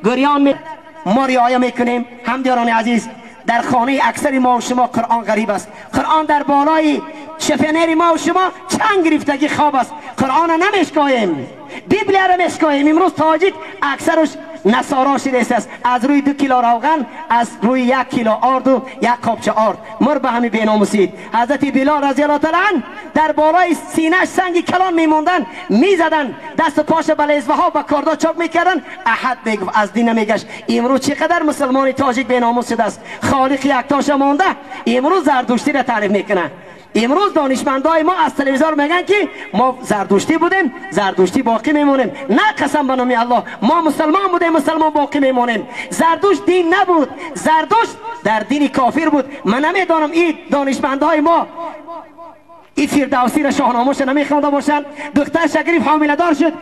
گریان ما رعایه میکنیم. همدیاران عزیز، در خانه اکثر ما و شما قرآن غریب است. قرآن در بالای شفنر ما و شما چند گرفتگی خواب است. قرآن نمیشکاییم، بیبل را میشکاییم. امروز تاجیک اکثرش نصارا شده است. از روی 2 کیلو روغن، از روی 1 کیلو آرد و 1 قابچه آرد مر به همین بیناموسید. حضرت بلال رضی الله تعالی عنه در بالای سینه‌اش سنگ کلان میموندن، میزدن، دست و پاش به لیزه ها و کاردا چاک میکردن. احد میگفت از دین نمیگشت. امروز چقدر مسلمان تاجیک بیناموس شده است. خالق یکتاش مانده. امروز زردشتی را تعریف میکنه. امروز دانشمندای ما از تلویزیون میگن که ما زردشتی بودیم، زردشتی باقی میمونیم. نه، قسم به نام الله، ما مسلمان بودیم، مسلمان باقی میمونیم. زردشت دین نبود، زردشت در دین کافر بود. من نمیدانم این دانشمندای ما این فردوسی را شاهنامه‌اش نمیخوانده باشند. دخترش گرفت حامله دار شد،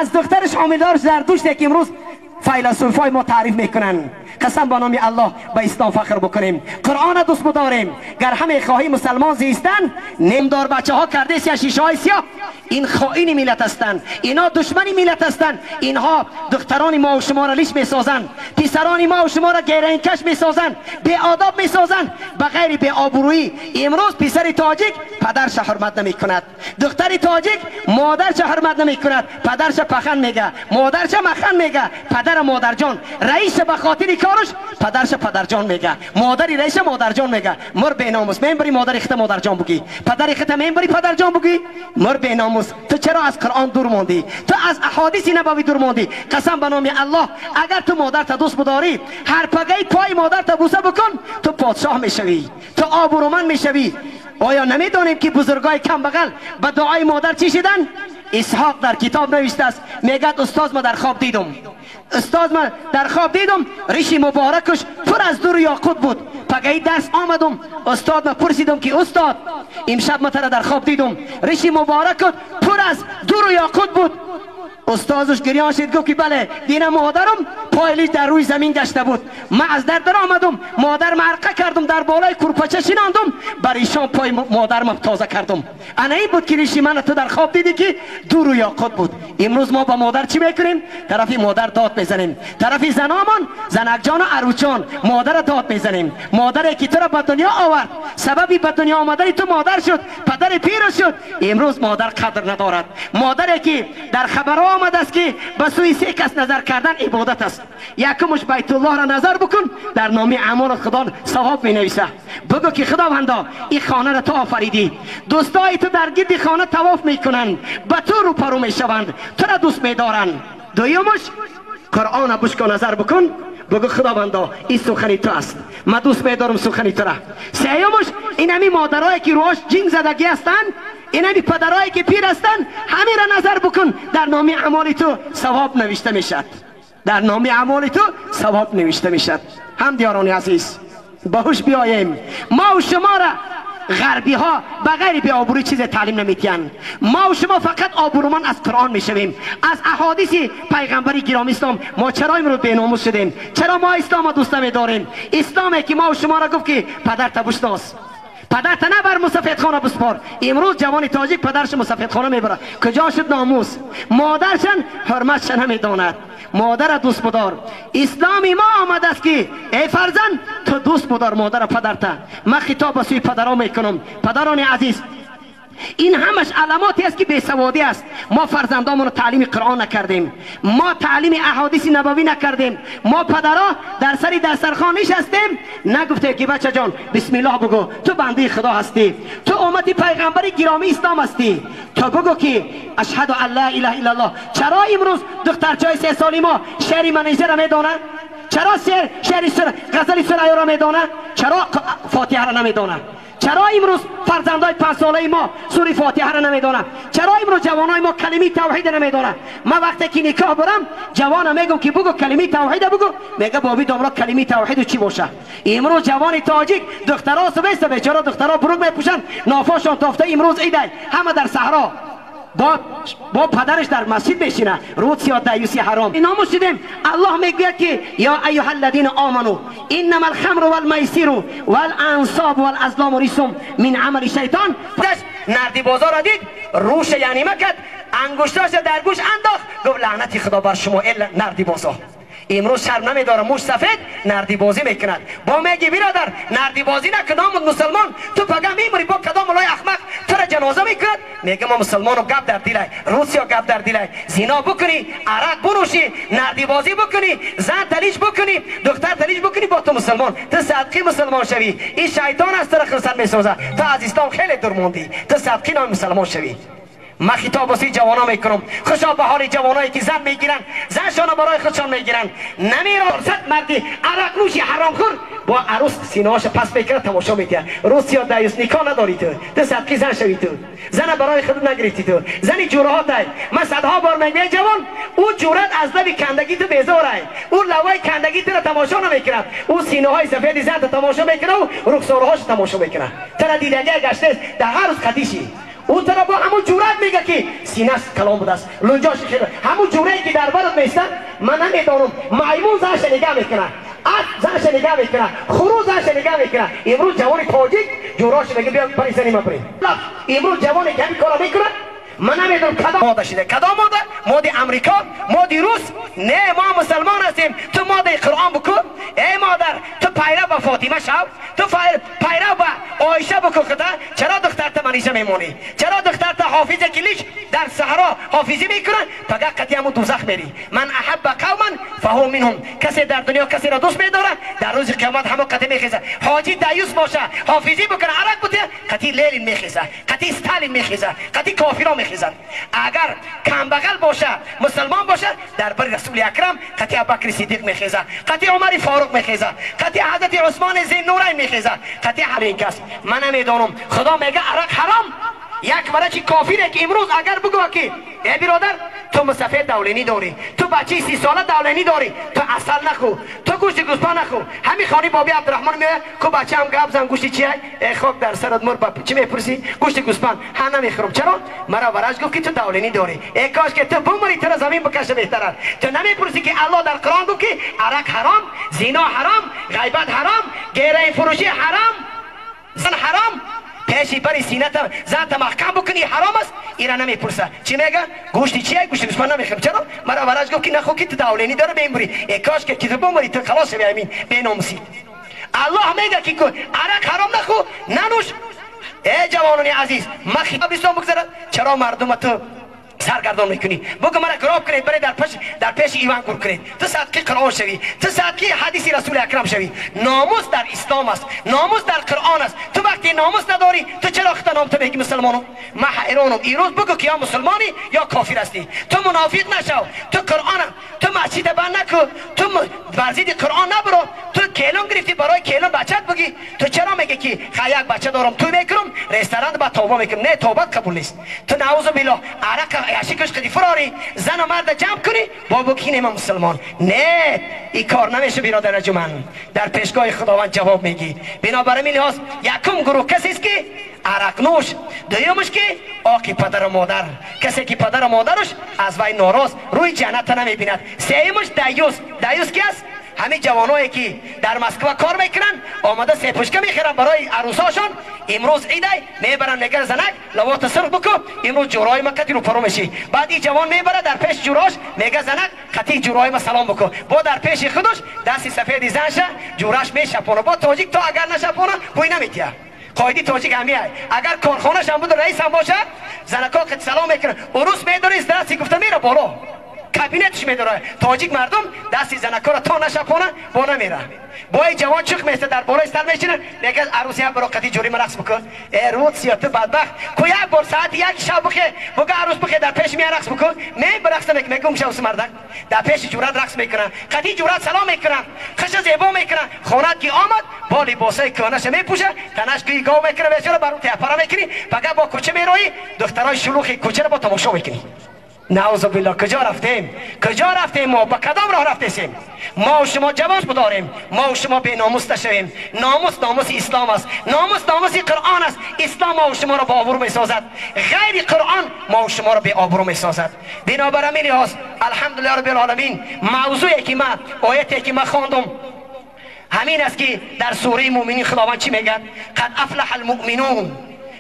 از دخترش حامله دار زردشت که امروز فیلسوفای ما تعریف میکنن. قسم به نام الله به اسلام فخر بکنیم، قرآن دوست بداریم. گر همه خواهی مسلمان زیستن، نمدار بچه ها کرده سیاه شیشه های سیاه، این خائن ملت هستند، اینا دشمن ملت هستند. اینها دختران ما و شما را لیش میسازند، پسران ما و شما را گیرینکش میسازند، بی آداب میسازند، بغیر بی آبرویی. امروز پسر تاجیک پدرش حرمت نمیکند، دختر تاجیک مادرش حرمت نمیکند، پدرش پخن میگه، مادرش مخن میگه، پدر مادر جان رئیس به خاطر کارش پدرش پدرجان میگه، مادری رئیس مادرجان میگه. مر به ناموس منبری مادر خت مادرجان بگی، پدر خت منبری پدرجان بگی. مر به ناموس، تو چرا از قرآن دور ماندی؟ تو از احادیث نبوی دور ماندی. قسم به نام الله اگر تو مادر تا دوست بداری، هر پگه پای مادر تا بوسه بکن، تو پادشاه میشوی، تو آبرومند میشوی. آیا نمیدانیم که بزرگای کم بغل به دعای مادر چی شدن؟ اسحاق در کتاب نوشته است، میگه استاد ما در خواب دیدم، استاد من در خواب دیدم ریش مبارکش پر از دور یاقوت بود. پگهی درس آمدم، استاد ما پرسیدم که استاد امشب ما تره در خواب دیدم ریش مبارکت پر از دور یاقوت بود. استادش گریان شد، گفت که بله دینم مادرم پایلیش در روی زمین گشته بود، من از در در آمدم، مادر مرقه کردم، در بالای کرپچه شیناندم، بر ایشان پای مادرم تازه کردم. انا این بود که ریشی من تو در خواب دیدی که دور و یاقوت بود. امروز ما با مادر چی میکنیم؟ طرفی مادر داد میزنیم، طرفی زنامان، زنک جان و عروچان مادر داد میزنیم. مادری که تو را به دنیا آورد، سببی به دنیا آمدن تو مادر شد، پدر پیر شد. امروز مادر قدر ندارد. مادری که در خبرها آمده است که به سوی سه کس نظر کردن عبادت است. یکمش بیت الله را نظر بکن، در نام اعمال خدا ثواب می نویسه. بگو که خداوندا این خانه را تو آفریدی، دوستای تو در گرد خانه طواف میکنند، به تو روپرو میشوند، تو را دوست میدارند. دویمش قرآن بشکن نظر بکن، بگو خداوندا این سخنی تو است، من دوست میدارم سخنی تو را. سیومش این همی مادرایی که روش جنگ زدگی هستند، این همی پدرایی که پیر هستند، همین را نظر بکن، در نام اعمال تو ثواب نوشته میشد، در نام اعمال تو ثواب نوشته میشد. هم دیاران عزیز باهوش بیاییم. ما و شما را غربی ها بغیر بی آبروی چیز تعلیم نمیتین. ما و شما فقط آبرومند از قرآن میشویم، از احادیث پیغمبری گرامی اسلام. ما چرا امروز بیناموس شدیم؟ چرا ما اسلام دوست نمیداریم؟ اسلامی که ما و شما را گفت که پدر تبوشناس، پدر تنه بر مسافت خانه بسپار. امروز جوان تاجیک پدرش مسافت خانه میبره، کجا شد ناموس؟ مادرشن حرمتش نمیداند. مادر دوست بدار. اسلام ما آمده است که ای فرزند تو دوست بدار مادر پدرت. من خطاب به سوی پدران میکنم، پدران عزیز، این همش علاماتی است که بیسوادی است. ما فرزندامون رو تعلیم قرآن نکردیم، ما تعلیم احادیث نبوی نکردیم. ما پدرها در سر دسترخوان نشستیم، نگفته که بچه جان بسم الله بگو، تو بنده خدا هستی، تو امتی پیغمبر گرامی اسلام هستی، تو بگو که اشهد ان لا اله الا الله. چرا امروز دخترچای 3 سالی ما شعر منیژه را میدانه؟ چرا شعر غزل سرایو را میدانه؟ چرا فاتحه را نمیدانه؟ چرا امروز فرزندای 5 ساله ما سوره فاتحه را نمیدانند؟ چرا امروز جوانای ما کلمه توحید نمیدانند؟ من وقتی که نکاح برم جوانم میگم که بگو کلمه توحید بگو، میگه بابی دامرا کلمه توحید چی باشه؟ امروز جوان تاجیک دخترا سویس بیچاره دخترا بروک میپوشن، نافاشان تافته. امروز عید همه در صحرا با پدرش در مسجد میشینه، روت یا دیوسی حرام. اینا ما شدیم. الله میگوید که یا ایها الذین آمنو انما الخمر والمیسر والانصاب والازلام رجس من عمل شیطان. نردی بازار را دید، روش یعنی مکد، انگشتاش در گوش انداخت، گفت لعنتی خدا بر شما الا نردی بازار. امروز شرم نمیداره، موش سفید نردی بازی میکند. با میگی برادر نردی بازی نکن مسلمان، تو پگه میمری با کدام ملای احمق تو را جنازه میکند؟ میگه ما مسلمانو گپ در دیلای، روسیا گپ در دیلای، زنا بکنی، عرق بنوشی، نردی بازی بکنی، زن تلیش بکنی، دختر تلیش بکنی، با تو مسلمان، تو صدقی مسلمان شوی. این شیطان است تو را خرسن میسازه، تو از اسلام خیلی دور موندی، تو صدقی نام مسلمان شوی. من خطاب واسه جوانا میکنم، خوشا به حال جوانایی که زن میگیرن، زنشان برای خودشان میگیرن، نمیرن. صد مردی عرق نوشی حرام خور با عروس سینه‌هاش پس میکنه تماشا میده. روسیا دیوس نکاح نداری تو، تو صدقی زن شوی، تو زن برای خود نگرفتی، تو زنی جورهات ای. من صدها بار میگم جوان، او جورت از لبی کندگی تو بیزاره، او لوای کندگی تو را تماشا نمیکنه، او سینه های سفید زن تو تماشا میکنه و رخسارهاش تماشا میکنه. تو را دیدگی گشته در هر روز خدیشی. او تو را با همون جورت میگه که سینه‌اش کلام بوده است، لنجاش خیلی، همون جوره که در برت میسته. من نمیدانم میمون زنش نگاه میکنه، اسب زنش نگاه میکنه، خروس زنش نگاه میکنه. امروز جوان تاجیک جوراش میگه بیا پری زنی ما پری. امروز جوانی که همین کارا میکنه، من نمیدونم کدام ماده شده، کدام ماده؟ ماده امریکا، ماده روس؟ نه، ما مسلمان هستیم. تو ماده قرآن بکن ای مادر، تو پیرو به فاطمه شو، تو پیرو به عایشه بکن. خدا چرا دختر تا منیژه میمونی؟ چرا دختر تا حافظ کلیش در صحرا حافظی میکنن؟ فقط قطعی همون دوزخ میری. من احب قوما فهو منهم، کسی در دنیا کسی را دوست میداره در روز قیامت همون قطعی میخیزه. حاجی دیوس باشه، حافظی بکنه، عرق بوده، قطعی لیلین میخیزه، قطعی ستالین میخیزه، قطعی کافرا میخیزن. اگر کمبغل باشه، مسلمان باشه، در بر رسول اکرم قطعی ابوبکر صدیق میخیزه، قطعی عمر فاروق میخیزه، قطعی حضرت عثمان ذی‌النورین میخیزه، قطعی همین کس. من نمیدانم خدا میگه عرق حرام، یک برای کافیره که امروز اگر بگو که ای برادر تو مسافر دولینی داری، تو بچه 30 ساله دولینی داری، تو عسل نخو، تو گوشت گوسفند نخو. همین خانی بابی عبدالرحمن میگه که بچه هم گپ زن گوشت چیه؟ ای خاک در سرت مر، چی میپرسی؟ گوشت گوسفند ها نمیخورم. چرا؟ مرا ورش گفت که تو دولینی داری. ای کاش که تو بمری تو را زمین بکشه بهتره. تو نمیپرسی که الله در قرآن گفت که عرق حرام، زنا حرام، غیبت حرام، گیره فروشی حرام، زن حرام، پیشی بری سینه تا زن محکم بکنی حرام است. ایرا نمیپرسه. چی میگه؟ گوشت چیه؟ گوشت گوسفند نمیخورم. چرا؟ مرا ورش گفت که نخو که تو دولینی داره بمیری. ای کاش که تو بمیری تو خلاص شوی. امین بناموسی. الله میگه که عرق حرام نخو، ننوش. ای جوانان عزیز، من خطاب اسلام بگذارم. چرا مردم تو سرگردان میکنی؟ بگو مرا گراب کنید، برای در پیش ایوان گور کنید. تو صدقی قرآن شوی، تو صدقی حدیث رسول اکرم شوی. ناموس در اسلام است، ناموس در قرآن است. تو وقتی ناموس نداری تو چرا خودت نام تو میگی مسلمانم؟ من حیرانم. ایروز بگو که یا مسلمانی یا کافر هستی. تو منافق نشو، تو قرآن، تو مسجد بند نکن، تو ورزید قرآن نبرو. تو کیلون گرفتی برای کیلون بچت بگی. تو چرا میگی که یک بچه دارم تو میکنم رستوران با توبه میکنم؟ نه، توبه قبول نیست. تو نعوذ بالله عرق یاشیکش قدی فراری زن و مرد جمع کنی بابا کی من مسلمان؟ نه، این کار نمیشه برادر جمن. در پیشگاه خداوند جواب میگی. بنابراین لحاظ یکم گروه کسی است که عرق نوش، دویمش که آقی پدر و مادر، کسی که پدر و مادرش از وی ناراض روی جنت نمیبیند. سیمش دیوس. دیوس کی است؟ همین جوانایی که در مسکو کار میکنن آمده سه پشکه میخرن برای عروساشون. امروز عیده میبرن میگن زنک لوات سرخ بکن، امروز جورای ما قطی رو پرو میشی. بعد این جوان میبره در پیش جوراش میگه زنک قطی جورای ما سلام بکن. با در پیش خودش دست سفید زنشه جوراش میشپونه. با تاجیک تا اگر نشپونه بوی نمیتیه. قاعده تاجیک همیه. اگر کارخانه‌ش هم بود رئیس هم باشه زنکا قطی سلام میکنه. عروس میداره دستی گفته میره بالا کابینتش میداره. تاجیک مردم دستی زنکا را تا نشپونه با نمیره. با این جوان چخ میسته در بالای سر میشینه میگه عروسی هم برو قطی جوری من رقص بکن. ای روز تو بدبخت کو یک بار ساعت 1 شب بخه بگه عروس بخه در پیش می رقص بکن. نه برقص نمیکنه. میگم شوس مردک در پیش جورات رقص میکنه، قطی جورات سلام میکنه، خش زیبا میکنه. خونت کی آمد با لباسای کهنه‌ش میپوشه، تنش کی گاو میکنه بیچاره برو تپره میکنی. فقط با کوچه میروی دخترای شلوغ کوچه رو با تماشا میکنی. نعوذ بالله. کجا رفتیم؟ کجا رفتیم ما؟ با کدام راه رفتیم؟ ما و شما جواب بداریم. ما و شما به ناموس نشویم. ناموس ناموس اسلام است، ناموس ناموس قرآن است. اسلام ما و شما را با آبرو میسازد، غیر قرآن ما و شما را به آبرو میسازد. بنابراین لحاظ الحمدلله رب العالمین موضوعی که من آیتی که من خواندم همین است که در سوره مؤمنین خداوند چی میگه؟ قد افلح المؤمنون،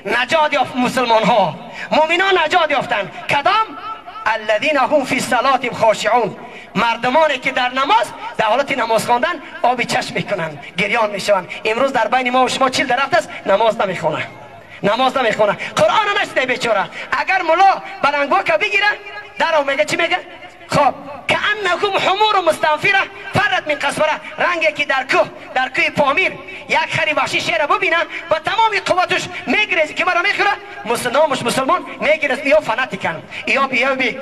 نجات یافت مسلمان ها، مؤمنان نجات یافتند. کدام؟ الذين هم في صلاتهم خاشعون. مردمانی که در نماز در حالت نماز خواندن آب چشم میکنن، گریان میشوند. امروز در بین ما و شما 40 درخت است نماز نمیخونه، نماز نمیخونه، قرآن نشنیده بیچاره. اگر ملا بلنگو که بگیره در میگه چی میگه؟ خب کأنکم حمور مستنفره فرت من قسوره، رنگی که در کوه، در کوه پامیر یک خری وحشی شیر ببینه با تمام قوتش میگریزه که مرا میخوره، نامش مسلمان میگریزه. یا فناتیکن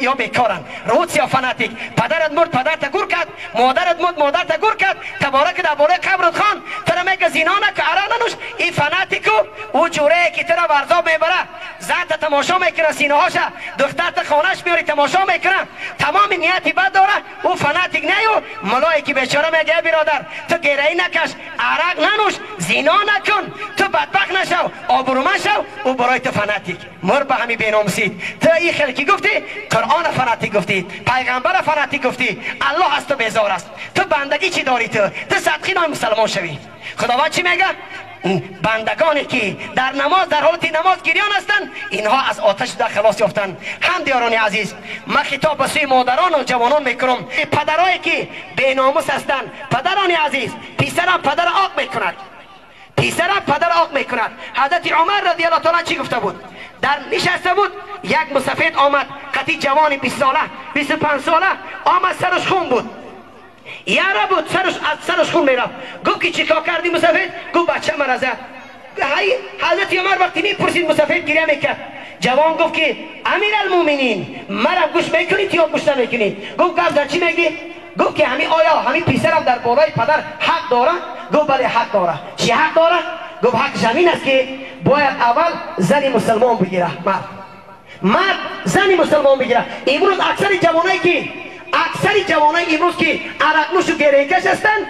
یا بیکارن، روت یا فناتیک. پدرت مرد پدرت گور کرد، مادرت مرد مادرت گور کرد، تبارک در بالای قبرت خان ترا میگه زینا نکن، عرق ننوش. این فناتیکو او جوره که ترا ورزاب میبره، زن تماشا میکنه سینه هاشه، دخترت خانهش میاری تماشا میکنه، تمام نیتی بد داره، او فناتیک نه. و ملایی که بیچاره میگه برادر تو گیرایی نکش، عرق ننوش، زینا نکن، تو بدبخت نشو، آبرومند شو، او برای تو فناتیک. مر به همی بیناموسید. تو این خلکی گفتی، قرآن فناتیک گفتی، پیغمبر فناتیک گفتی، الله از تو بیزار است. تو بندگی چی داری؟ تو صدقی نام مسلمان شوی. خداوند چی میگه؟ بندگانی که در نماز در حالت نماز گریان هستند، اینها از آتش در خلاص یافتند. هم دیاران عزیز، من خطاب به سوی مادران و جوانان میکنم، پدرایی که بیناموس هستند، پدران عزیز، پسرم پدر آق میکند، پسرم پدر آق میکند. حضرت عمر رضی الله تعالی چی گفته بود؟ در نشسته بود، یک مسافر آمد، قطی جوان 20 ساله 25 ساله آمد، سرش خون بود، یاره بود، سرش از سرش خون میرفت. گفت که چیکار کردی مسافر؟ گفت بچه مرا زد. حضرت عمر وقتی میپرسید مسافر گریه میکرد. جوان گفت که امیرالمومنین مرا گوش میکنید یا گوش نمیکنید؟ گفت گفت در چی میگی؟ گفت که همین آیا همین پسرم در بالای پدر حق داره؟ گفت بله حق داره. چی حق داره؟ گفت حق زمین است که باید اول زن مسلمان بگیره، مرد زن مسلمان بگیره. امروز اکثر جوانایی که اکثر جوانای امروز که عرق نوش و گریه‌کش هستند،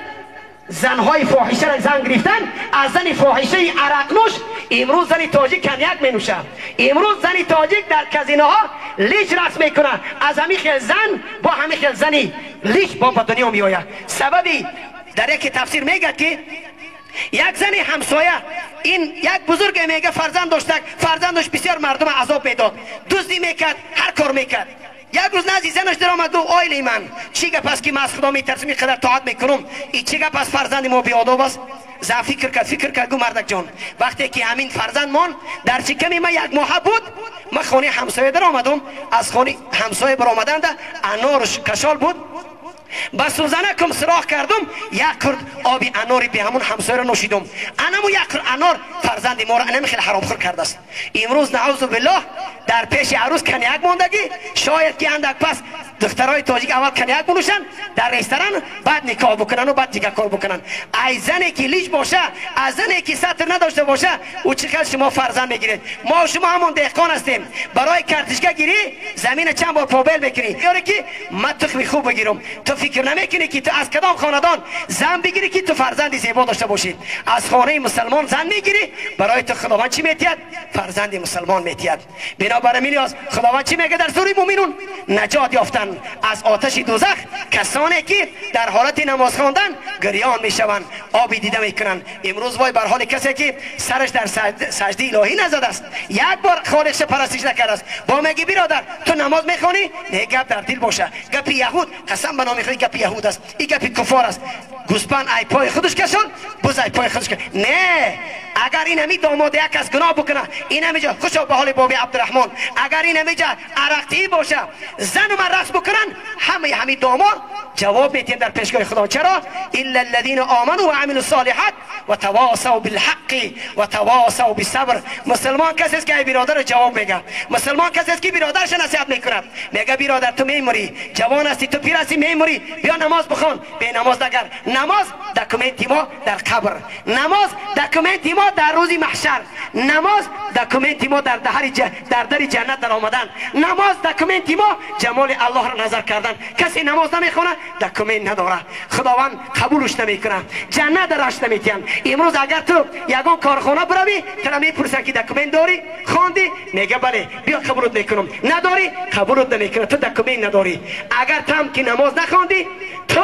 زنهای فاحشه را زن گرفتن، از زن فاحشه عرق نوش امروز زن تاجیک کنیاک می نوشه. امروز زن تاجیک در کازینوها لیچ رقص میکنه. از همین خیل زن با همین خیل زنی لیچ با به دنیا می آید. سببی در یک تفسیر میگه که یک زن همسایه، این یک بزرگ میگه فرزند داشت، فرزندش بسیار مردم عذاب میداد، دزدی میکرد، هر کار میکرد. یک روز نزدی زنش در آمد، گفت آیل من چی گپ است که من از خدا میترسم اینقدر طاعت میکنم، این چی گپ است فرزند ما بی‌آداب است؟ زن فکر کرد، فکر کرد، گفت مردک جان وقتی که همین فرزند مان در شکم من یک ماه بود، من خانه همسایه در آمدم، از خانه همسایه برآمدند انارش کشال بود، با سوزنکم سراخ کردم، یک کرد آب اناری به همون همسایه را نوشیدم، انمو یک کرد انار فرزند ما را انم خیلی حرام خور کرده است. امروز نعوذ بالله در پیش عروس کنیاک ماندگی، شاید که اندک پس دخترای تاجیک اول کنیاک بنوشن در رستوران، بعد نکاح بکنن و بعد دیگه کار بکنن. ای زنی که لیج باشه، از زنی که ستر نداشته باشه، او چقدر شما فرزند میگیرید؟ ما و شما همون دهقان هستیم، برای کارتشکه گیری زمین چند بار پابل میکنی، یاری که من تخمی خوب بگیرم. تو فکر نمیکنی که تو از کدام خاندان زن بگیری که تو فرزند زیبا داشته باشی؟ از خانه مسلمان زن میگیری، برای تو خداوند چی میتید؟ فرزند مسلمان میتید. بنابراین خداوند چی میگه در سوره مومنون؟ نجات یافتن از آتش دوزخ کسانی که در حالت نماز خواندن گریان میشوند، آبی دیده میکنند. امروز وای بر حال کسی که سرش در سجده الهی نزده است، یک بار خالقش پرستش نکرده است. با میگی برادر تو نماز میخوانی؟ نه، گپ در دل باشه، گپ یهود، قسم به نام خدا گپ یهود است، این گپ کفار است. گوسپند ای پای خودش کشون، بز ای پای خودش کشون. نه، اگر این همی داماد یک از گناه بکنه، این همی جا خوشا به حال بابی عبدالرحمن، اگر این همی جا عرقتی باشه، زن و من رقص بکنن، همه همی داماد جواب میتیم در پیشگاه خدا. چرا؟ الا الذين آمنوا وعملوا الصالحات وتواصوا بالحق وتواصوا بالصبر. مسلمان کسی است که برادر جواب میگه، مسلمان کسی است که برادرش نصیحت میکند، میگه برادر تو میمری، جوان هستی، تو پیر هستی، میمری، بیا نماز بخوان. به نماز نگر، نماز document ما در قبر، نماز document ما در روز محشر، نماز document ما در در جنت در آمدن، نماز document ما جمال الله را نظر کردن. کسی نماز نمیخونه document نداره، خداوند قبولش نمیکنه، جنت درش نمیتین. امروز اگر تو یگان کارخانه بروی، تو را میپرسن که document داری؟ خواندی؟ میگه بله، بیا قبولت میکنم. نداری؟ قبولت نمیکنه، تو document نداری. اگر تو هم که نماز نخواندی، تو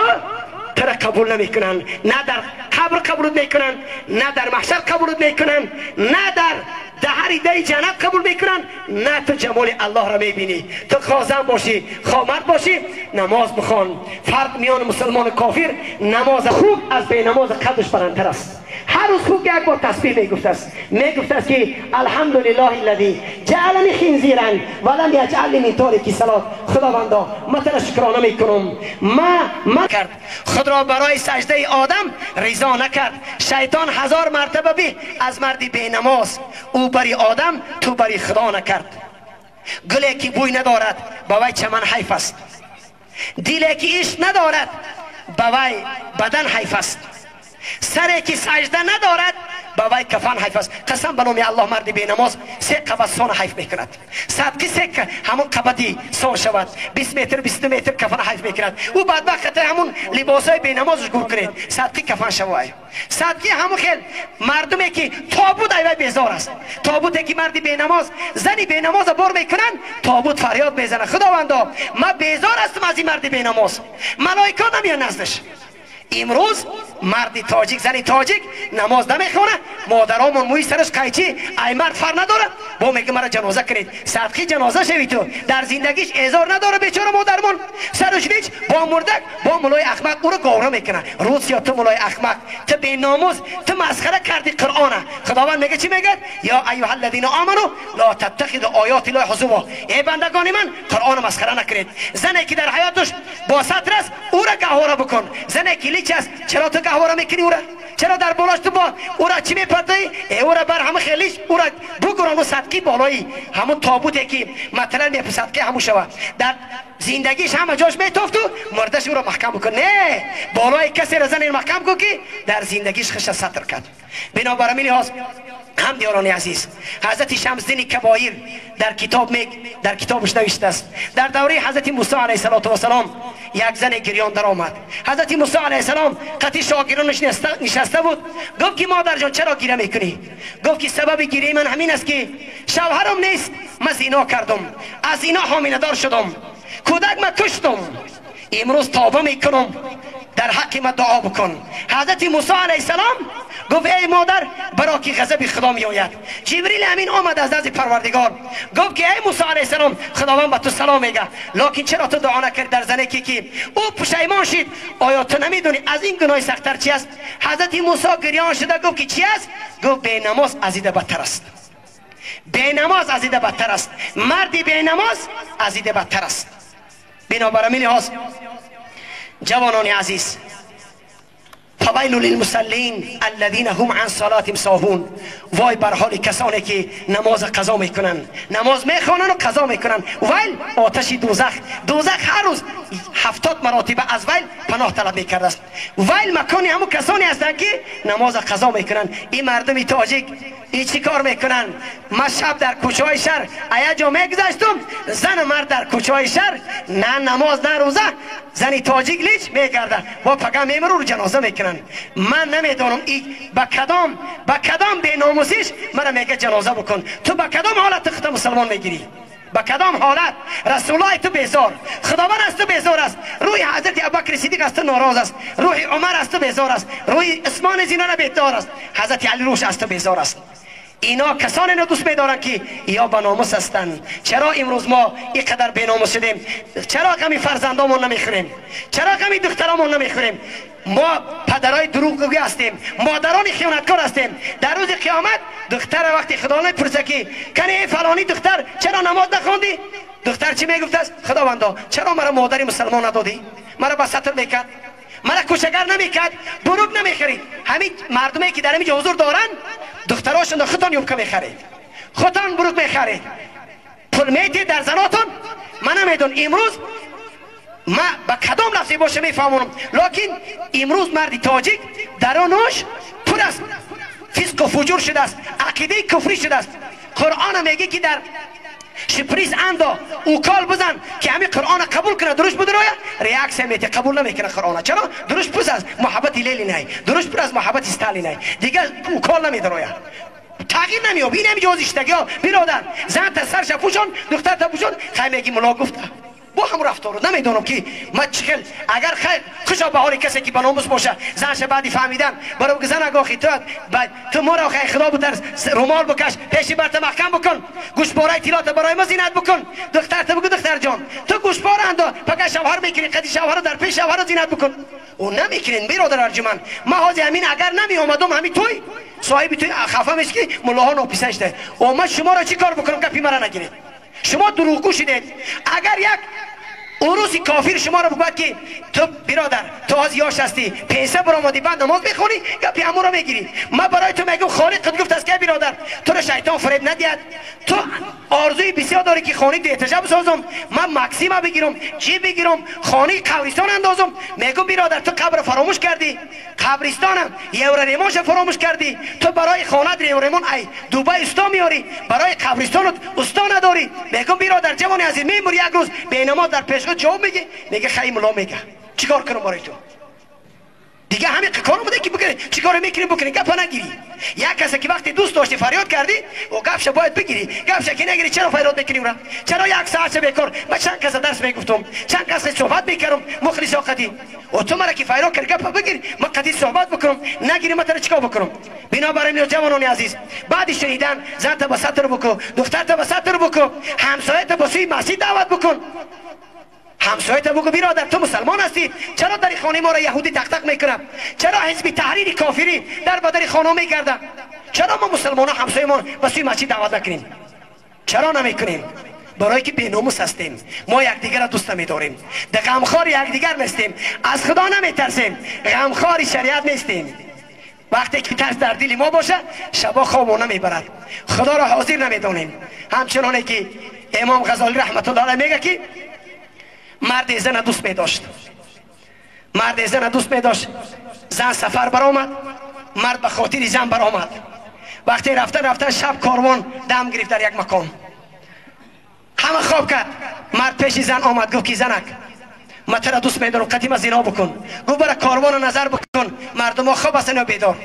را قبول نمیکنن، نه در قبر قبولت میکنن، نه در محشر قبولت میکنن، نه در دهری دی جنت قبول میکنن، نه تو جمال الله را میبینی. تو خازن باشی، خامرد باشی، نماز بخوان. فرق میان مسلمان و کافر، نماز خوب از بی نماز قدش بلندتر است. هر روز خوب یک بار تسبیح میگفت است، میگفت است که الحمدلله الذی جعلنی خنزیرا ولم یجعلنی من تارک صلات. خداوندا من تو را شکرانه میکنم. ما کرد خود را برای سجده آدم رضا نکرد. شیطان 1000 مرتبه به از مردی بی نماز، او بری آدم تو بری خدا نکرد. گلی که بوی ندارد به وی چمن حیف است، دلی که عشق ندارد به وی بدن حیف است، سری که سجده ندارد به وی کفن حیف است. قسم به نام الله مرد بی نماز 3 قبض سان حیف میکند. صدقی 3 همون قبضی سان شود، 20 متر 22 متر کفن حیف میکند. او بدبخت همون لباسای بی نمازش گور کنید، صدقی کفن شود. صدقی همون خیل مردمی که تابوت ایوه بیزار است، تابوتی که مرد بی نماز زنی بی نماز بار میکنن، تابوت فریاد میزنه خداوندا من بیزار هستم از این مرد بی نماز. ملائکه نمیان نزدش. امروز مرد تاجیک زن تاجیک نماز نمیخونه، مادرامون موی سرش قیچی، ای مرد فر نداره، با میگه مرا جنازه کنید، صدقی جنازه شوی. تو در زندگیش اعذار نداره بیچاره مادرمون، سرش لیچ با مردک با مولای احمق او رو گاوره میکنه. روز یا تو مولای احمق، تو بی ناموس، تو مسخره کردی قرآنه. خداوند میگه چی میگه؟ یا ایها الذین آمنوا لا تتخذوا آیات الله هزوا. ای بندگان من قرآن مسخره نکنید. زنی که در حیاتش با ستر است او را گهواره بکن. زنی که لیچ است چرا تو گهواره میکنی او را؟ چرا در بالاش تو با او را چی میپردی؟ او را بر همه خیلیش او را بگران و صدقی بالایی همون تابوته که مثلا می صدقی همون شوه در زندگیش همه جاش میتوفت و مردش او را محکم بکن. نه بالای کسی را زن محکم کن که در زندگیش خش ستر کرد. بنابراین لحاظ هم دیاران عزیز، حضرت شمس‌الدین کبایر در کتاب در کتابش نوشته است در دوره حضرت موسی علیه السلام یک زن گریان در آمد. حضرت موسی علیه السلام قطعی شاگردانش نشسته بود. گفت که مادر جان چرا گریه میکنی؟ گفت که سبب گریه من همین است که شوهرم نیست، من زنا کردم، از اینا حامله دار شدم، کودک من کشتم، امروز توبه میکنم، در حق ما دعا بکن. حضرت موسی علیه السلام گفت ای مادر برا که غضب خدا می آید. جبریل امین آمد از نزد پروردگار، گفت که ای موسی علیه السلام خداوند به تو سلام میگه، لکن چرا تو دعا نکردی در زنه که او پشیمان شد؟ آیا تو نمیدونی از این گناه سخت‌تر چی است؟ حضرت موسی گریان شده گفت که چی است؟ گفت بی نماز از این بدتر است، بی نماز از این بدتر است، مردی بی نماز از این بدتر است. بنابراین لحاظ جوانان عزیز، فویل للمصلین الذین هم عن صلاتهم ساهون. وای بر حال کسانی که نماز قضا میکنن، نماز میخوانن و قضا میکنن. ویل آتش دوزخ، دوزخ هر روز 70 مراتبه از ویل پناه طلب میکرده است. ویل مکانی همون کسانی هستند که نماز قضا میکنن. این مردم تاجیک ای چی کار میکنن؟ من شب در کوچه های شهر ایا جا میگذشتم، زن و مرد در کوچه های شهر نه نماز نه روزه، زنی تاجیک لیچ میگرده با پگه میمرو رو جنازه میکنن. من نمیدونم ای با کدام بی ناموسیش مرا میگه جنازه بکن. تو با کدام حالت خودت مسلمان میگیری؟ با کدام حالت؟ رسول الله تو بیزار، خداوند از تو بیزار است، روی حضرت ابوبکر صدیق از تو ناراض است، روح عمر از تو بیزار است، روی عثمان زینان بیدار است، حضرت علی روش از تو بیزار است. اینا کسانی را دوست می‌دارند که یا با ناموس هستند. چرا امروز ما اینقدر بی ناموس شدیم؟ چرا غمی فرزندامون نمیخوریم؟ چرا غمی دخترامون نمیخوریم؟ ما پدرای دروغگو هستیم، مادران خیانتکار هستیم. در روز قیامت دختر وقتی خدا نمیپرسه که کنی فلانی دختر چرا نماز نخواندی؟ دختر چی میگفت است؟ خداوندا چرا مرا مادری مسلمان ندادی؟ مرا به ستر میکرد، مرا کوچگر نمیکرد، بروک نمیخرید. همین مردمی که در اینجا حضور دارن دختراشون خودتان یوبکه میخرید، خودتان بروک میخرید، پول میتید در زناتون. من نمیدون امروز ما با کدام لفظی باشه میفهمونم، لکن امروز مرد تاجیک درونش پر از فسق و فجور شده است، عقیده کفری شده است. قرآن میگه که در شپریز اندا اوکال بزن که همین قرآن قبول کنه، درش بدرویا ریاکس میته، قبول نمیکنه قرآن. چرا؟ درش پر از محبت لیلی نه، درش پر از محبت استالین نه، دیگه اوکال نمیدرویا، تغییر نمیاب. این هم جوازشتگی ها برادر، زن تا سرش پوشون، دختر تا پوشون، خیلی میگی ملا گفته. бо ҳам рафтору намедонам ки ман чӣ хел. Агар хайр хушо ба ҳоли касе ки ба номус боша, занша баъди фаҳмидан баро ки зан агохи ту моро хай худо бутарс, румол бикаш, пеши барта маҳкам бикун, гӯшпораи тилота барои мо зинат бикун. Духтарта бигӯ духтарҷон, ту гӯшпора андо, пага шавҳар мекунӣ, қади шавҳарро дар пеши шавҳарро зинат бикун. Ӯ намекунен биродар арҷуман. Ман ҳозир ҳамин агар намеомадум ҳамин той соҳиби той хафа меши ки муллоҳо нописанд шуда. О ман шуморо чӣ кор бикунам? Гапи мара нагиред. Шумо дурӯғгӯ шудед. Агар як уруси кофир шуморо бигӯяд ки ту биродар, ту ҳозир ёш ҳастӣ, пенсия баромадӣ, баъд намоз мехонӣ, гапи ҳамонро мегирӣ. Ман барои ту мегӯм холиқат гуфтааст ки биродар, туро шайтон фиреб надиҳад. Ту орзуи бисёр дорӣ ки хонаи дуэтажа бисозам, ман максима бигирам, чӣ бигирам, хонаи қабристон андозам. Мегӯм биродар, ту қабрро фаромӯш кардӣ, қабристонам евроремонша фаромӯш кардӣ. Ту барои хонаат евроремон ай Дубай усто меорӣ, барои қабристонат усто надорӣ. Мегӯм биродар ҷавони азиз, мемурӣ як рӯз бенамоз дар пеши ҷавоб мегӣ, мега хай мулло мега. Чӣ кор кунам барои ту? Дига ҳамин кор омада ки бикунӣ, чӣ кор мекунӣ бикунӣ, гапа нагирӣ. Як касе ки вақте дӯст дошти фарёд кардӣ, о гапша бояд бигирӣ. Гапша ки нагирӣ, чаро фарёд мекунӣ ура? Чаро як соатша бекор? Ман чанд каса дарс мегуфтум, чанд каса суҳбат мекардам, мухлисо қадӣ. О ту мара ки фарёд кард, гапа бигир, ман қадӣ суҳбат бикунам, нагирӣ ман тара чикор бикунам? Бинобар ин ҷавонони азиз, баъди шунидан занта ба сатр бикун, духтарта ба сатр бикун, ҳамсоята ба сӯи масҷид даъват бикун. ҳамсоята бигӯ биродар, ту мусалмон ҳастӣ, чаро дар хонаи моро яҳудӣ тақтақ мекунад? Чаро ҳизби таҳрири кофирӣ дар ба дари хона мегардад? Чаро мо мусалмонҳо ҳамсоямон ба сӯи масҷид даъват накунем? Чаро намекунем? Барое ки беномус ҳастем. Мо якдигарро дӯст намедорем, дар ғамхори якдигар нестем, аз худо наметарсем, ғамхори шариат нестем. Вақте ки тарс дар дили мо бошад, шабо хобо намебарад, худоро ҳозир намедонем. Ҳамчуноне ки имом Ғазолӣ раҳматуллоҳ алайҳ мега ки марде зана дӯст медошт, марде зана дӯст медошт. Зан сафар баромад, мард ба хотири зан баромад. Вақте рафта рафта шаб корвон дам гирифт дар як макон, ҳама хоб кард. Мард пеши зан омад, гуфт ки занак, ман туро дӯст медорам, қадима зино бикун. Гуфт бара корвонро назар бикун, мардумо хоб ҳастанд ё бедор.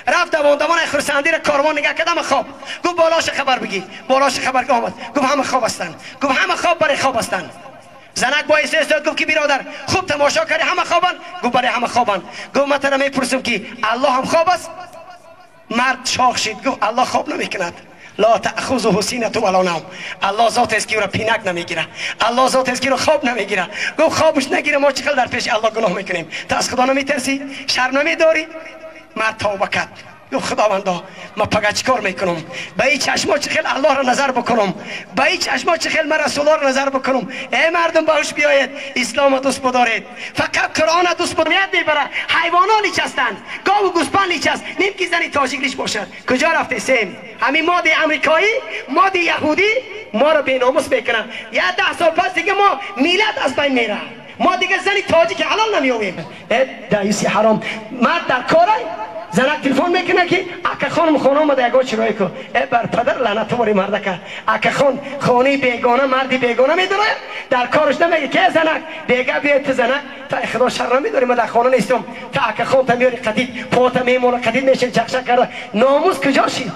Рафт давон давон хурсандиро корвон нигоҳ кард, ҳама хоб. Гуфт болоша хабар бигир. Болоша хабар омад, гуфт ҳама хоб ҳастанд. Гуфт ҳама хоб барои хоб ҳастанд. Занак бо истеъдод гуфт ки биродар, хуб тамошо кардӣ, ҳама хобанд? Гуфт бале, ҳама хобанд. Гуфт ман туро мепурсам ки аллоҳ ҳам хоб аст? Мард шох шид, гуфт аллоҳ хоб намекунад. ла таъхузуҳу синату вала навм. Аллоҳ зот аст ки ӯро пинак намегирад, аллоҳ зот аст ки ӯро хоб намегирад. Гуфт хобаш нагирад, мо чӣ хел дар пеши аллоҳ гуноҳ мекунем? Ту аз худо намитарсӣ? Шарм намедорӣ? Мард тавба кард. Гуфт худовандо, ман пага чӣ кор мекунам? Ба ин чашмо чӣ хел аллоҳро назар бикунам? Ба ин чашмо чӣ хел ман расулоро назар бикунам? Эй мардум, ба ҳуш биёед, исломро дӯст бидоред, фақат қуръонро дӯст бидоред. Мебара ҳайвонҳо лич ҳастанд, гову гӯспанд лич аст, ним ки зани тоҷик лич бошад. Куҷо рафтесем? Ҳамин моди амрикоӣ, моди яҳудӣ моро беномус мекунад. Як 10 сол пас дига мо миллат аз байн меравад. Мо дига зани тоҷики ҳалол намеёбем. Э даиси ҳаром, мард дар корай, занак телефон мекунад ки ака хонум хона омада, ягон чирои ку. Э бар падар лаънат бори мардака. Ака хон хонаи бегона, марди бегона медорад, дар кораш намега ки занак бега биё, ту занак та худо шар намедорӣ, ман дар хона нестам, та ака хон та меёри қатид пота мемона қатид мешин чақчақ карда. Номус куҷо шид?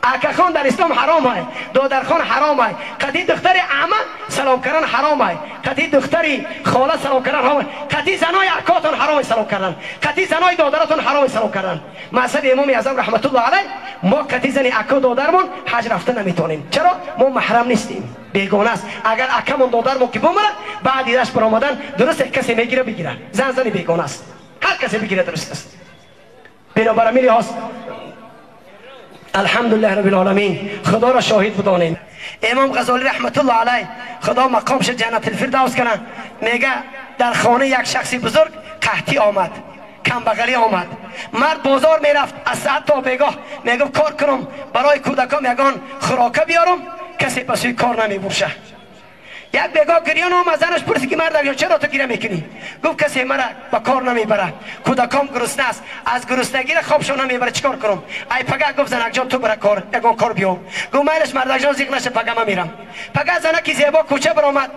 Акахон дар ислом ҳаром ай, додархон ҳаром ай, қати духтари ама салом кардан ҳаром ай, қати духтари хола салом кардан ҳаром ай, қати занои акотон ҳаром ай салом кардан, қати занои додаратон ҳаром ай салом кардан. Мазҳаби имоми аъзам раҳматуллоҳ алайҳ, мо қати зани ака додармон ҳаҷ рафта наметавонем. Чаро? Мо маҳрам нестем, бегона аст. Агар акамон додармон ки бумарад, баъди даш баромадан дуруст касе мегира бигира. Зан зани бегона аст, ҳар касе бигира дуруст аст. Бинобар ҳамин лиҳоз алҳамдулиллаҳи раббил оламин, худоро шоҳид бидонем. Имом Ғазолӣ раҳматуллоҳ алайҳ, худо мақомша ҷаннатил фирдавс кунад, мега дар хонаи як шахси бузург қаҳтӣ омад, камбағалӣ омад. Мард бозор мерафт аз саат то бегоҳ, мегуфт кор кунам барои кӯдакам ягон хӯрока биёрам, касе ба сӯи кор намебурша. Як бегоҳ гирён омад, занаш пурсид ки мард чаро ту гиря мекунӣ? Гуфт касе мара ба кор намебарад, кӯдакам гурусна аст, аз гуруснагира хобшон намебарад, чикор кунам? Ай пага гуфт занакҷон ту бара кор, ягон кор биё. Гуфт майлаш мардакҷон зиқ наша, пага ман мерам. Пага занаки зебо кӯча баромад,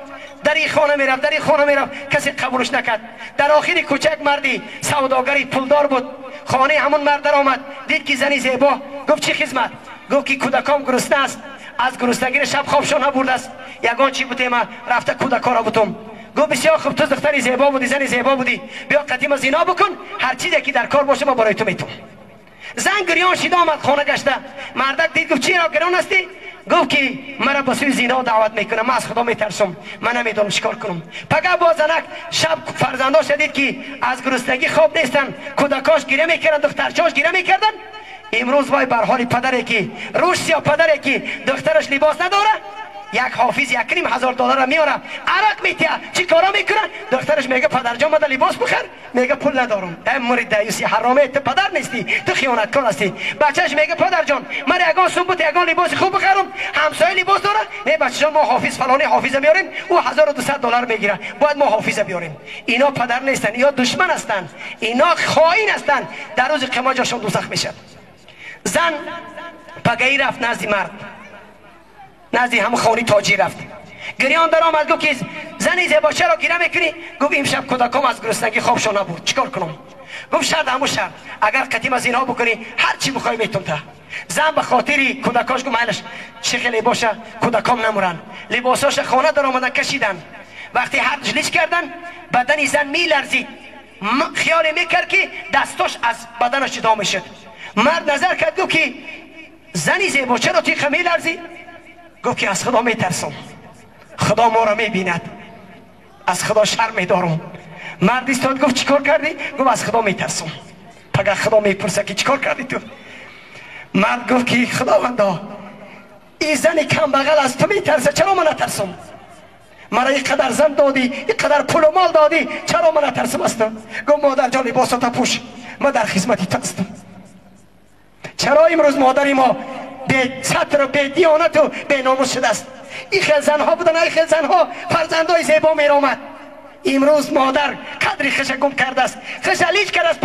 дар ин хона мерафт, дар ин хона мерафт, касе қабулш накард. Дар охири кӯча як марди савдогари пулдор буд, хонаи ҳамон мард даромад, дид ки зани зебо. Гуфт чӣ хизмат? Гуфт ки кӯдакам гурусна аст, از گرسنگی شب خوابشان نبرده است، یگان چی بوده ما رفته کودکارا بودم. گفت بسیار خوب، تو دختری زیبا بودی، زن زیبا بودی، بیا قدیم زینا بکن، هر چیزی که در کار باشه ما برای تو میتونم. زن گریان شده آمد خانه گشته. مردک دید، گفت چرا گریان هستی؟ گفت که مرا به سوی زینا دعوت میکنه، من از خدا میترسم، من نمیدونم چیکار کنم. پگه با زنک شب فرزنداش دید که از گرسنگی خواب نیستن، کودکاش گریه میکردن، دخترچاش گریه میکردن. امروز وای بر حال پدری که روش یا پدری که دخترش لباس نداره، یک حافظ 1,500 دلار میاره، عرق میتیه، چی کارا میکنه؟ دخترش میگه پدر جان مده لباس بخر، میگه پول ندارم. ای مرید دیوسی حرامه، تو پدر نیستی، تو خیانتکار هستی. بچهش میگه پدر جان من یگان سوم بود یگان لباس خوب بخرم، همسایه لباس داره. نه بچه جان، ما حافظ فلانی حافظ میاریم، او 1200 دلار میگیره، باید ما حافظ بیاریم. اینا پدر نیستن، اینا دشمن هستن، اینا خائن هستن، در روز قیامت جاشون دوزخ میشه. زن پگهی رفت نزد مرد، نزدی هم خانی تاجی رفت، گریان در آمد. گفت که زنی زیبا چرا گریه میکنی؟ گفت امشب کودکام از گرسنگی خوابشان نبود، چیکار کنم؟ گفت شرط همون شرط، اگر قدیم از اینها بکنی هر چی بخوای میتونم تا. زن به خاطری کودکاش گفت مایلش چه خیلی باشه کودکام نمورن. لباساش خانه در آمدن کشیدن، وقتی هر لیچ کردن بدن زن میلرزید، خیال میکرد که دستاش از بدنش جدا میشد. مرد نظر کرد، گفت که زنی زیبا چرا تیخ میلرزی؟ گفت که از خدا میترسم، خدا ما را میبیند، از خدا شرم میدارم. مرد ایستاد، گفت چیکار کردی؟ گفت از خدا میترسم، پگه خدا میپرسه که چیکار کردی تو؟ مرد گفت که خداوندا این زن کم بغل از تو میترسه، چرا من نترسم؟ مرا اینقدر زن دادی، اینقدر پول و مال دادی، چرا من نترسم از تو؟ گفت مادر جان لباسات پوش، من در خدمت تو هستم. چرا امروز مادر ما به ستر و به دیانت و به ناموس شده است؟ این خیل زنها بودن، این خیل زنها فرزندای زیبا می آمد. امروز مادر قدری خش گم کرده است، خش لیچ کرده است،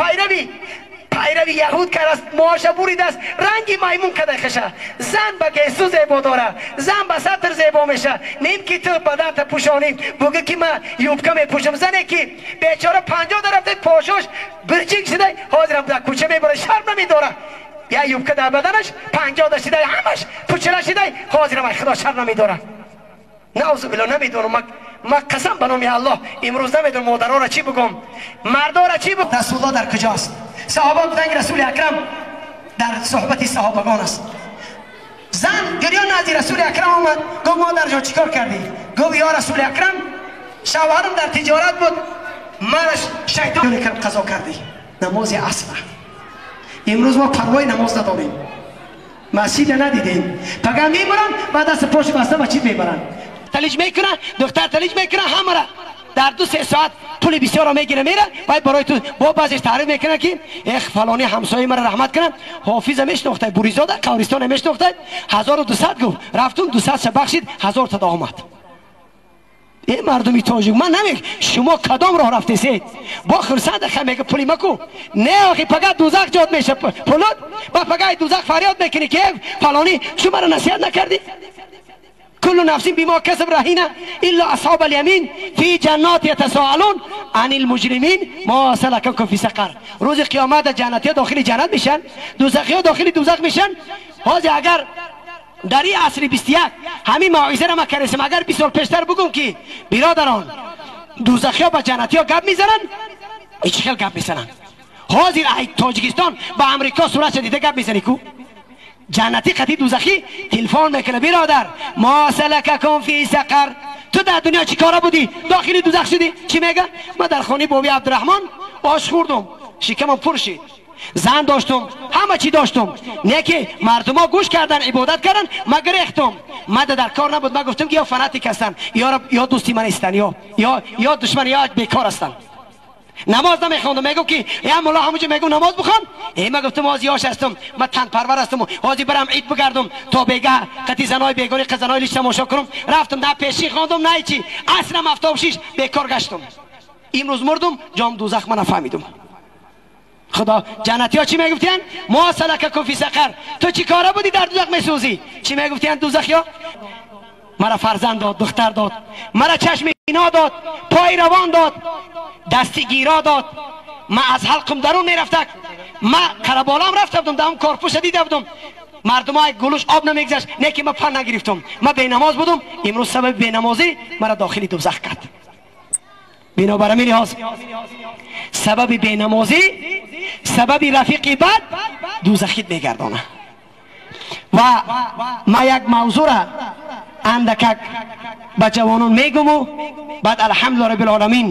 پیروی یهود کرده است، موهاش بریده است، رنگی میمون کرده خشه. زن به گیسو زیبا داره، زن به ستر زیبا میشه، نیم که تو بدن تا پوشانی بگه که من یوبکه میپوشم. زنی که بیچاره 50 رفته پاشوش برچینگ شده، حاضرم در کوچه میبره، شرم نمیداره. یا یوبکه در بدنش 50 شده، همش پوچله شده، حاضرم خدا شرم نمیداره. نعوذ بالله. نمیدونم، ما قسم به نام الله امروز نمیدونم مادرها را چی بگم، مردا را چی بگم. رسول الله در کجاست؟ صحابه گفتن رسول اکرم در صحبت صحابگان است. زن گریان نزد رسول اکرم آمد، گفت مادر جان چیکار کردی؟ گفت یا رسول اکرم شوهرم در تجارت بود، مرش شیطان اکرم قضا کردی. نماز عصر. امروز ما پروای نماز نداریم، مسجد ندیدیم، پگه میبرن بعد دست پاش بسته مسجد میبرن، تلیج میکنن، دختر تلیج میکنن، همه را در 2-3 ساعت پول بسیار را میگیره میره. باید برای تو با بعضیش تعریف میکنه که اخ فلانی همسایه مرا رحمت کنه، حافظ میشناخته، بوریزاده قبرستان میشناخته، 1200 گفت، رفتم 200 بخشید، 1000 تا آمد. ای مردمی تاجیک، من نمیگم شما کدام راه رفتید، با خرسند خ میگه پولی مکو، نه آخی پگه دوزخ جاد میشه پولات، با پگه دوزخ فریاد میکنی که فلانی شما را نصیحت نکردی. كل نفس بما كسب رهينة إلا أصحاب اليمين في جنات يتساءلون عن المجرمين ما سلككم في سقر. روز قیامت جنتی داخل جنت میشن، دوزخی داخل دوزخ میشن. حاضر اگر در این عصر 21 همین موعظه را ما کردیم، اگر 20 سال پیشتر بگم که برادران دوزخی ها با جنتی ها گپ میزنن، هیچ خیلی گپ میزنن. حاضر ای تاجیکستان با امریکا صورت دیده گپ میزنی کو جنتی قطعی دوزخی تلفن میکنه برادر ما سلککم فی سقر، تو در دنیا چی کارا بودی داخلی دوزخ شدی؟ چی میگه؟ ما در خانه بابی عبدالرحمن آش خوردم، شکمم پر شد، زن داشتم، همه چی داشتم، نه که مردم ها گوش کردن عبادت کردن، ما گرفتم، ما در کار نبود، ما گفتم که یا فناتیک هستن یا دوستی من هستن یا دشمن یا بیکار هستن. نماز نمیخوندم، میگم که یا مولا همونجا میگم نماز بخوان، ای ما گفتم آزی آش هستم، ما تن پرور هستم، آزی برم عید بگردم تا بیگه قطی زنای بیگانی قزنای لیش تماشا کنم. رفتم نه پیشی خواندم نه چی، اصلا 76 بیکار گشتم. امروز مردم جام دوزخ من نفهمیدم. خدا جنتی ها چی میگفتن؟ ما سلککم فی سقر، تو چی کاره بودی در دوزخ میسوزی؟ چی میگفتن دوزخ ها؟ مرا فرزند داد، دختر داد، مرا چشم اینا داد، پای روان داد، دستی گیرا داد، من از حلقم درون میرفتک، من قربالام رفته بودم، در هم کارپوش دیده بودم، Мардумай гулуш об намегзашт, не ки ман пан нагирифтам, ман бенамоз будум. Имрӯз сабаби бенамозӣ мара дохили дӯзах кард. Бинобар ҳамин лиҳоз сабаби бенамозӣ, сабаби рафиқи бад дӯзахит мегардона. Ва ман як мавзӯра андакак ба ҷавонон мегуму баъд, алҳамдулилла раббил оламин,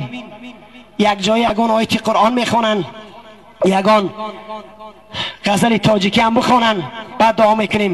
як ҷои ягон ояти Қуръон мехонанд, ягон ғазали тоҷикӣ ҳам бихонанд, баъд дуо мекунем.